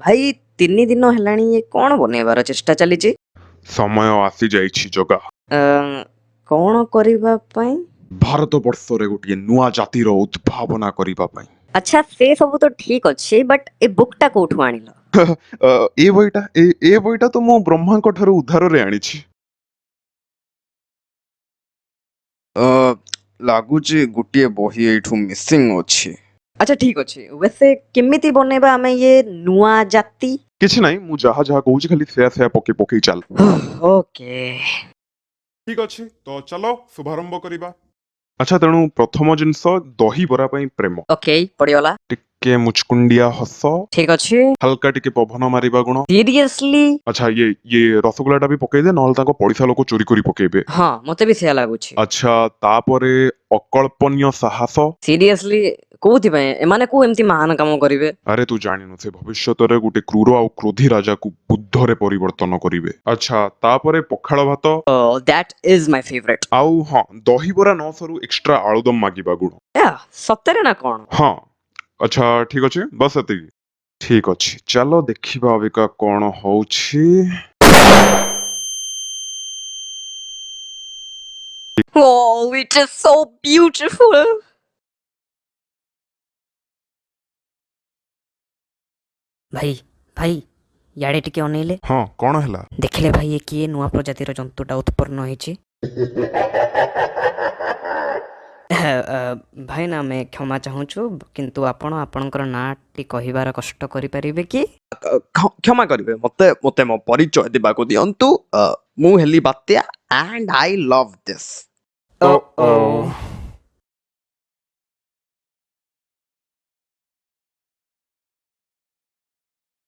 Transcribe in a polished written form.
ଭାଇ, 3 ଦିନ ହେଲାଣି, ଇଏ କ'ଣ ବନେଇବାର ଚେଷ୍ଟା ଚାଲିଛି? ସମୟ ଆସିଯାଇଛି ଜଗା। କ'ଣ କରିବା ପାଇଁ? ଭାରତ ବର୍ଷରେ ଗୋଟିଏ ନୂଆ ଜାତିର ଉଦ୍ଭାବନା କରିବା ପାଇଁ। ଆଚ୍ଛା, ସେ ସବୁ ତ ଠିକ ଅଛି, ବଟ୍ ଏ ବୁକ୍ଟା କୋଉଠୁ ଆଣିଲ? ଏ ବହିଟା, ଏ ବହିଟା ତ ମୁଁ ବ୍ରହ୍ମାଙ୍କ ଠାରୁ ଉଧାରରେ ଆଣିଛି। ଲାଗୁଛି ଗୋଟିଏ ବହି ଏଇଠୁ ମିସିଂ ଅଛି। ଆଚ୍ଛା, ଠିକ ଅଛି। ୱେସେ କେମିତି ବନେଇବା ଆମେ ଇଏ ନୂଆ ଜାତି? କିଛି ନାହିଁ, ମୁଁ ଯାହା ଯାହା କହୁଛି ଖାଲି ସେୟା ସେୟା ପକେଇ ପକେଇ ଚାଲ। ଓକେ। ଠିକ ଅଛି, ତ ଚାଲ ଶୁଭାରମ୍ଭ କରିବା। ଆଚ୍ଛା, ତେଣୁ ପ୍ରଥମ ଜିନିଷ ଦହିବରା ପାଇଁ ପ୍ରେମ। ଓକେ, ପଡ଼ିଗଲା। ଟିକେ ମୁଚକୁଣ୍ଡିଆ ହସ। ଠିକ ଅଛି। ହାଲକା ଟିକେ ପବନ ମାରିବା ଗୁଣ। ସିରିୟସଲି? ଆଚ୍ଛା, ଇଏ ରସଗୋଲାଟା ବି ପକେଇଦେ, ନହେଲେ ତାଙ୍କ ପଡିଶା ଲୋକ ଚୋରି କରି ପକେଇବେ। ହଁ, ମତେ ବି ସେୟା ଲାଗୁଛି। ଆଚ୍ଛା, ତାପରେ ଅକଳ୍ପନୀୟ ସାହସ। ସିରିୟସଲି, କୋଉଥିପାଇଁ? ଏମାନେ କୋଉ ଏମିତି ମହାନ କାମ କରିବେ? ଆରେ, ତୁ ଜାଣିନୁ, ସେ ଭବିଷ୍ୟତରେ ଗୋଟେ କ୍ରୂର ଆଉ କ୍ରୋଧୀ ରାଜାକୁ ବୁଦ୍ଧରେ ପରିବର୍ତ୍ତନ କରିବେ। ଆଚ୍ଛା, ତାପରେ ପଖାଳ ଭାତ। That is my favourite. ଆଉ ହଁ, ଦହିବରା ନ ସରୁ ଏକ୍ସଟ୍ରା ଆଳୁଦମ ମାଗିବା ଗୁଣ। ସତରେ ନା କ'ଣ? ହଁ। ଆଚ୍ଛା, ଠିକ ଅଛି, ବସ୍ ଏତିକି। ଠିକ ଅଛି, ଚାଲ ଦେଖିବା ଅବିକା କଣ ହଉଛି। Oh, it is so beautiful. ଭାଇ, ଭାଇ, ଇଆଡ଼େ ଟିକେ ଅନେଇଲେ। ହଁ, କଣ ହେଲା? ଦେଖିଲେ ଭାଇ, ଏ କିଏ ନୂଆ ପ୍ରଜାତିର ଜନ୍ତୁଟା ଉତ୍ପନ୍ନ ହେଇଛି? ଭାଇନା, ଆମେ କ୍ଷମା ଚାହୁଁଛୁ, କିନ୍ତୁ ଆପଣ ଆପଣଙ୍କର ନାଁଟି କହିବାର କଷ୍ଟ କରିପାରିବେ କି? କ୍ଷମା କରିବେ, ମୋତେ ମୋ ପରିଚୟ ଦେବାକୁ ଦିଅନ୍ତୁ। ମୁଁ ହେଲି ବାତ୍ୟା and I love this. Oh.